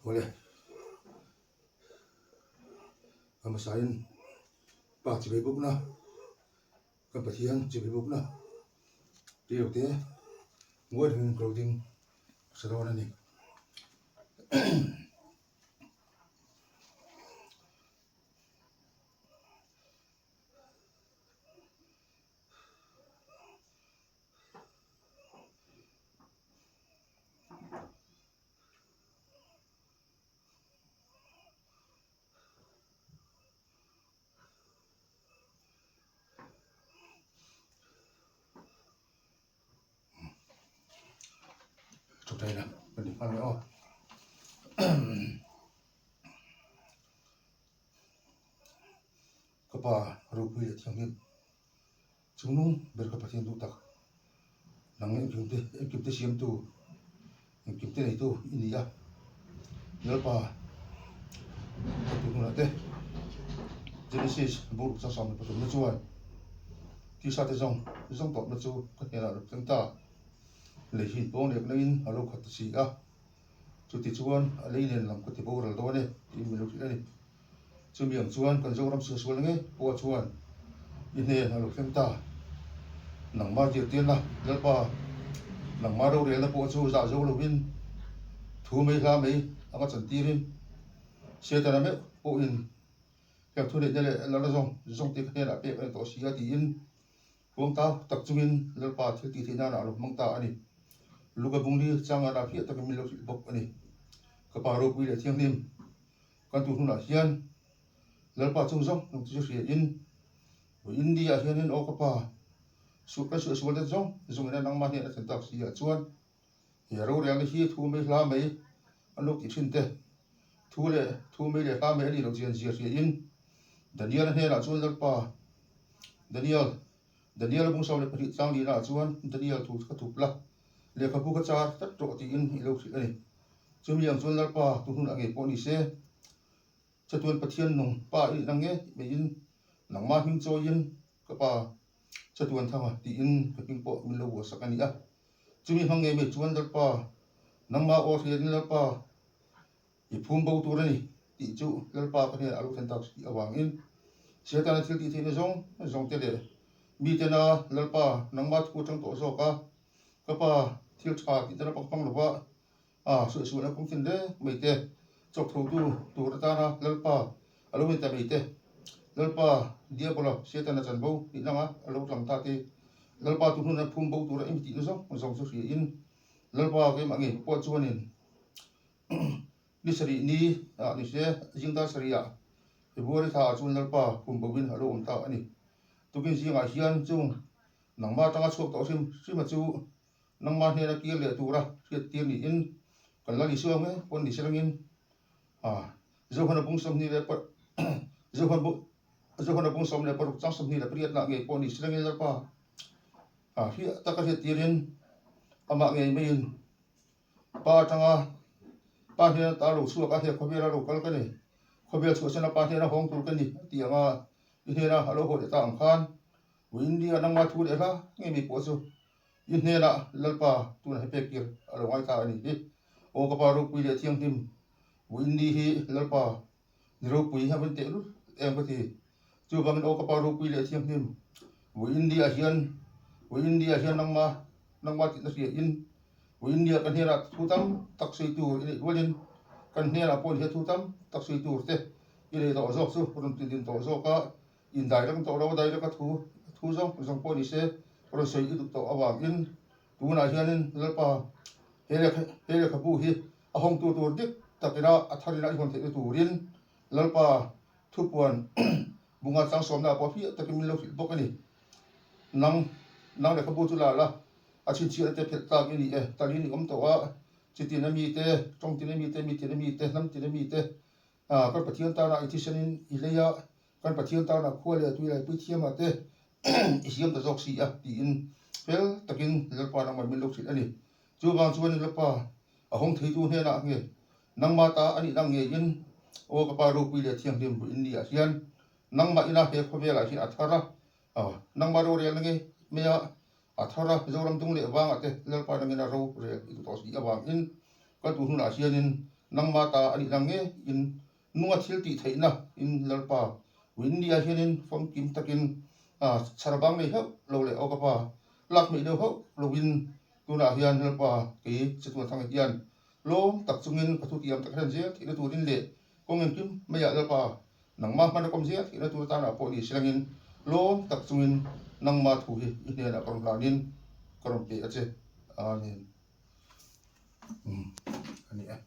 Awle, ka hmasain pa chibai bawkna, ka Pathian chibai bawkna tih te ngawi rengin ka lo ding hmasa dawn a ni. Chawhtaina kan ti nghal mai aw. Ka pa ropui leh thianghlim Chungnung ber ka Pathian duh tak, nang engkim te engkim te siamtu, engkim te neitu i ni a, Lalpa ka tu hnunah te Genesis book chang 13 na chuan tisa te zawng zawng tawpna chu ka hnenah a lo thleng ta, lei hi pawng lek nangin a lo khat ta si a, chuti chuan a lei nen lam ka ti boral dawn e tiin min lo hrilh a ni. Chumi ang chuan kan Zoram sualsual nge pawh chuan i hnen a lo thleng ta. Nangmah zirtirna Lalpa, nangmah rorelna pawh chu zah zo lovin thu mai hla mai anga chantirin Setana meuh pawhin heng thuneihna leh lalna zawng zawng te ka hnenah pek a ni tawh si a tiin huang tau tak chungin Lalpa thil tih theih nanah a lo hmang ta a ni. Luka bungli changana fiah takin min lo hrilh bawk a ni. Ka pa ropui leh thianghlim. Kan tu hnunah hian Lalpa chung zawng zawng chu hria in India ah hianin aw ka pa suh kan suah sual te zawng zawng ina nangmah hian a thlen tak si ah chuan he rorelna hi thu mai hla mai an lo tih thin te thu leh thu mai leh hla mai a nih loh chian zia hria in Daniel-a hnenah chuan Lalpa Daniel Daniel-a bung 12 tlang lihna ah chuan Daniel thu ka thup la lehkhabu ka char tlat rawh tiin i lo hrilh a ni. Chumi ang chuan Lalpa tu hnunah ngei pawh ni se, chatuan Pathian nung pa i nang nge meiin nangmah hming chawiin ka pa chatuan thanga tiin ka hming pawh min lo buasak a ni a. Chumi hmang ngei mai chuan Lalpa nangmah aw hriain Lalpa i phum bo tur a ni tih chu Lalpa ka hnenah a lo thlen tak si avangin Setana thil tih theihna zawng zawng te leh mitena Lalpa nangmah thu atang tawh zawk a ka pa thil tha tih tana pang pang lova a suahsuahna kawng chin reng mai te, chawk tho tu tur atana Lalpa a lo ni ta mai te, Lalpa Diabola Setana chanvo tih langa a lo tlang ta te, Lalpa tu hnuna phum bo tura eng tihna zawng zawng chu hria in Lalpa keimah ngei pawh chuanin ni sarih ni ah ni se zingdar sarih ah February thla ah chuan Lalpa phum bo in a lo awm ta a ni. Tukin zingah hian chung Nangmah atanga chhuak tawh hrim hrima chu nangmah hnena kir leh tura hriattir niin kan la Isua nge pawn ni selangin Johana bung 20 leh Johan Johana bung 16 chang 28 nah ngei pawh ni selangin Lalpa hriat taka hriattirin amah ngei maiin Pa atanga Pa hnena ta lo chhuak a, he khawvela lo kal ka ni, khawvel chhuahsana Pa hnena hawng tur ka ni a ti anga i hnena a lo haw leh ta ang khan U India nangma thu leh hla ngei mi pawh chu i hnenah Lalpa tunah hi pek tir a lo ngai ta a ni hi. Aw ka pa ropui leh thianghlim, U Indi hi Lalpa ni ropui hi a vawn teh lul em ka ti. Chuvangin aw ka pa ropui leh thianghlim, U India hian U India hian nangma nangma tihna hria in U India ka hnenah thu tam tak sawi tur i neih rualin kan hnenah pawh ni hian thu tam tak sawi tur te i nei tawh zawk chu rawn ti din tawh zawk a. In direct tawh lo a direct a thu thu zawng zawng pawh ni se rawn sawi i duh tawh avangin tunah hianin Lalpa he lehkha he lehkhabu hi a hawngtu tur dik takina a tharina i hawn theihna turin Lalpa thupuan bunga chang sawmna ah pawh hriat takin min lo hrilh bawk a ni. Nang nang lehkhabu chu la la a chhinchhiahna te phelh tlak i ni e talin i awm tawh a chitin a mite tawngtin a mite mitin a mite hnamtin a mite Kan Pathian tana i thisenin i lei a, kan Pathian tana khua leh tui laipui thiamah te i siam ta zawk si a, tiin fel takin Lalpa nangmah min lo hrilh a ni. Chuvang chuanin Lalpa a hawng theitu hnenah nge nangmah ta a nihna ngeiin aw ka Pa ropui leh thianghlim buin ni ah hian nangmah ina he khawvelah hian a thar a, nangmah rorelna nge mai a a thar a, Zoram dung leh vangah te Lalpa nangin a rorel i duh tawh si avangin kan tu hnunah hianin. Nangma ta a nih lang nge in nunga thil tih theihna in Lalpa Winnie-a hianin famkim takin chhar bang nei hauh lo leh aw ka pa lak hmeh deuh hauh loin tunah hian Lalpa kei chatuan thang hian lawm tak chungin ka thutiam tak hran zel theihna turin leh kawng engkim maiah Lalpa nangmah hman a kawm zel theihna tur atanah pawh ni silangin lawm tak chungin nangma thu hi i hnenah ka rawn hlanin ka rawn pe a che. Amen. Umm a ni e.